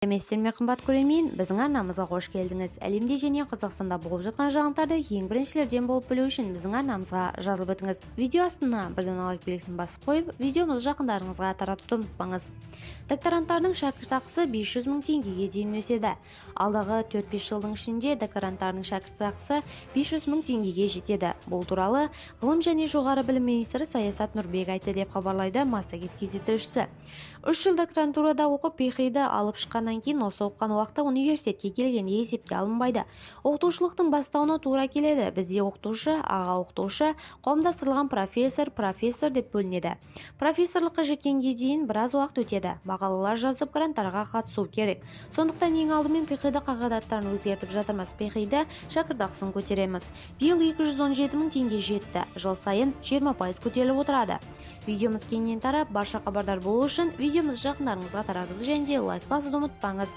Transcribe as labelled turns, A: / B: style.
A: Сәлеметсіздер ме, қымбат көрермен! Біздің арнамызға қош келдіңіз! Әлемде және Қазақстанда болып жатқан жаңалықтарды ең біріншілерден болып білу үшін біздің арнамызға жазылып өтіңіз. Видео астына бірден лайк белгісін басып қойып, видеомызды жақындарыңызға таратуды ұмытпаңыз. Докторанттардың шәкіртақысы 500 мың теңгеге дейін өседі. Алдағы 4-5 жылдың ішінде докторанттардың шәкіртақысы 500 мың теңгеге жетеді. Бұл туралы ғылым және жоғары білім министрі Саясат Нұрбек айтты, деп хабарлайды Массагет KZ тілшісі. 3 жыл докторантурада оқып, PhD алып шыққаннан кейін осы оқыған уақытта университетке келгенде есепке алынбайды. Оқытушылықтың бастауына тура келеді. Бізде оқытушы, аға оқытушы, қауымдастырылған профессор, профессор деп бөлінеді. Профессорлыққа жеткенге дейін біраз уақыт өтеді. Мақалалар жазып, гранттарға қатысу керек. Сондықтан ең алдымен PhD қағидаттарын өзгертіп жатырмыз. PhD шәкіртақысын көтереміз. Биыл 217 мың теңге жетті. Жыл сайын 20% көтеріліп отырады. Видеомыз кеңінен тарап, барша хабардар болу үшін видеомызды жақындарыңызға таратуды және де лайк басуды ұмытпаңыз.